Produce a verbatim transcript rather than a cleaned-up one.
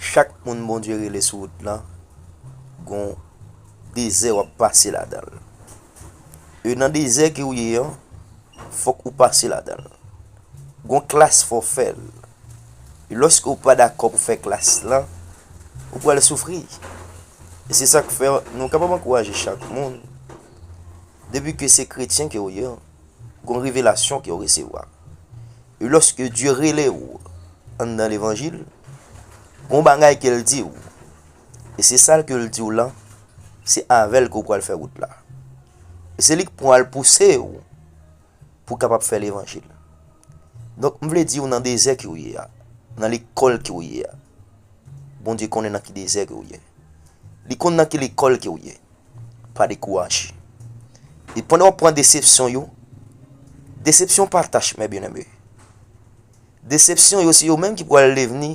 Chak moun Bondye rele sou wout lan, gon dezè w ap pase ladan l. E nan dezè ke w ye an, fòk ou pase ladan l. Gon klas fò fè l. E lòske w pa dakò pou fè klas lan, ou pral soufri. E se sa k fè nou kapab ankouraje chak moun, depi ke se kretyen ke w ye, gon revelasyon ke w resevwa. E lòske Dye rele w anndan levanjil, gon bagay ke l di w. E se sa ke l di w lan, se avè l ke w pral fè wout la. E se li k pral pouse w pou w kapab fè levanjil. Donk, m vle di w nan dezè ke w ye a, nan lekòl ke w ye a, Bondye konnen nan ki dezè ke w ye. Li konn nan ki lekòl ke w ye. Pa dekouraje. E pandan w ap pran desepsyon yo, desepsyon pa tach, mè byeneme. Desepsyon yo, se yo menm ki pral devni